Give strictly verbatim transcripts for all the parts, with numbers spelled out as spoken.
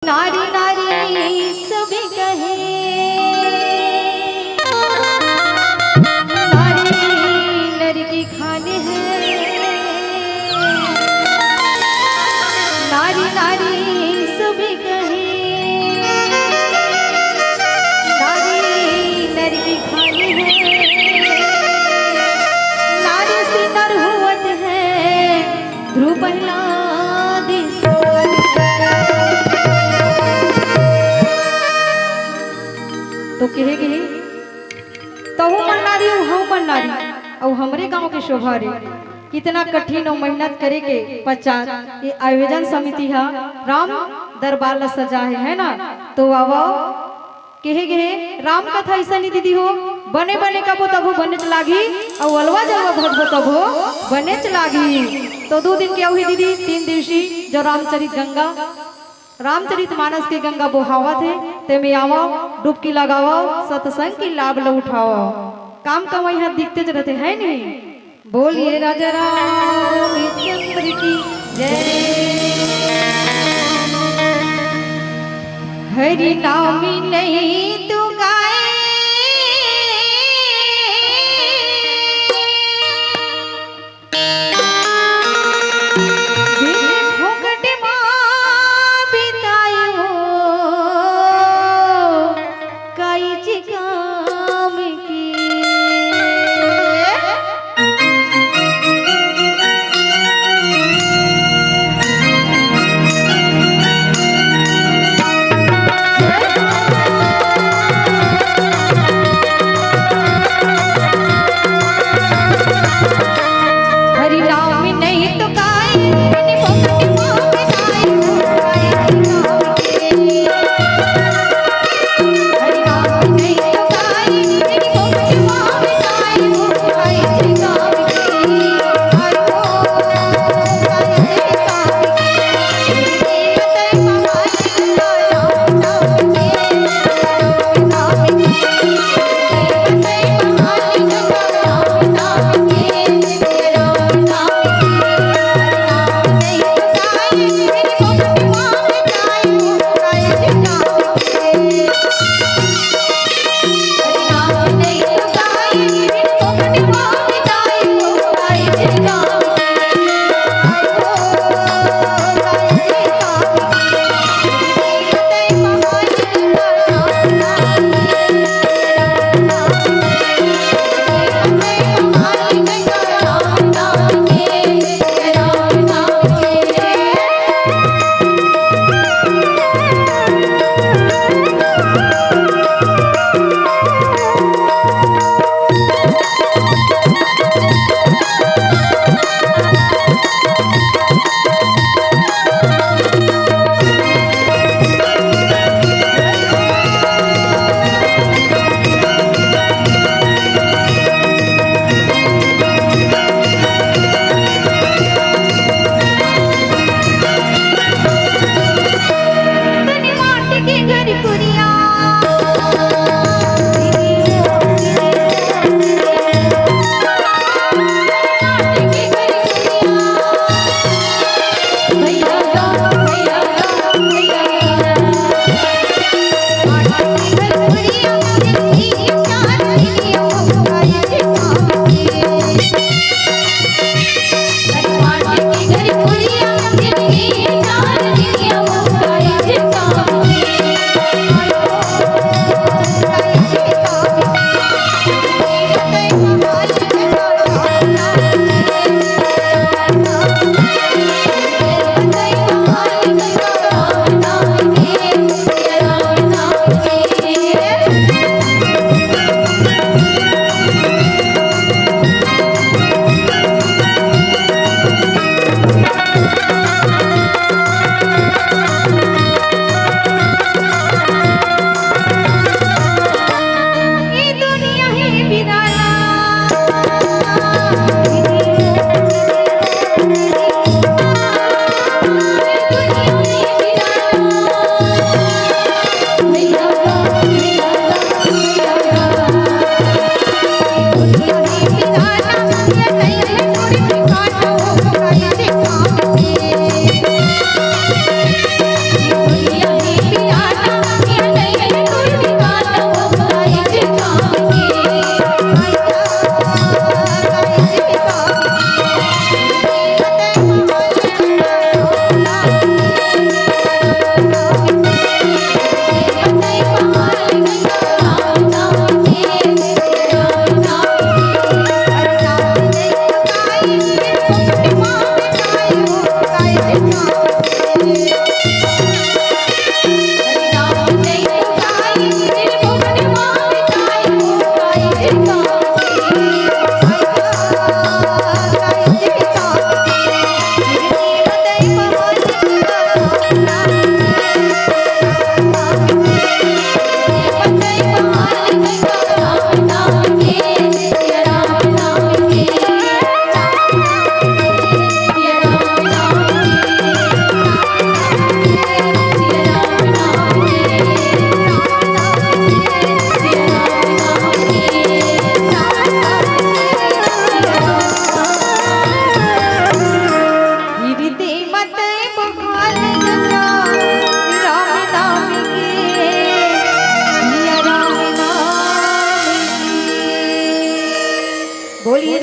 नारी नारी सब कहे, नारी नर की खान है। नारी नारी सब कहे, नारी नर की खान है। नारी से नर होवत है, ध्रुव प्रहलाद समान। तो कहे गे, तहू मन नारी अउ हमू मन नारी, अउ हमरे गांव के शोभा रे। कितना कठिन अउ मेहनत करे के पश्चात ये आयोजन समिति हा राम दरबार ला सजा हे, है ना? तो वाह वाह। कहे गे हे, राम कथा अइसने दीदी हो, बने बने कबो तभो बनेच लागी, अउ अलवा जलवा भजबो तभो बनेच लागी। तो दू दिन के अउ हे दीदी, तीन दिवसीय जो रामचरित गंगा, रामचरित मानस के गंगा बोहावत हे, तेमे आवव, डुबकी लगावव, सत्संग के लाभ ल उठावव। काम कमाई ह दिखतेच रहिथे, है नहीं? बोलिए राजा रामचंद्र की जय। हरि नाम नहीं तू गाए, दिन फोकट मा बितायो, काइच काम की।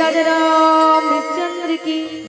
राजा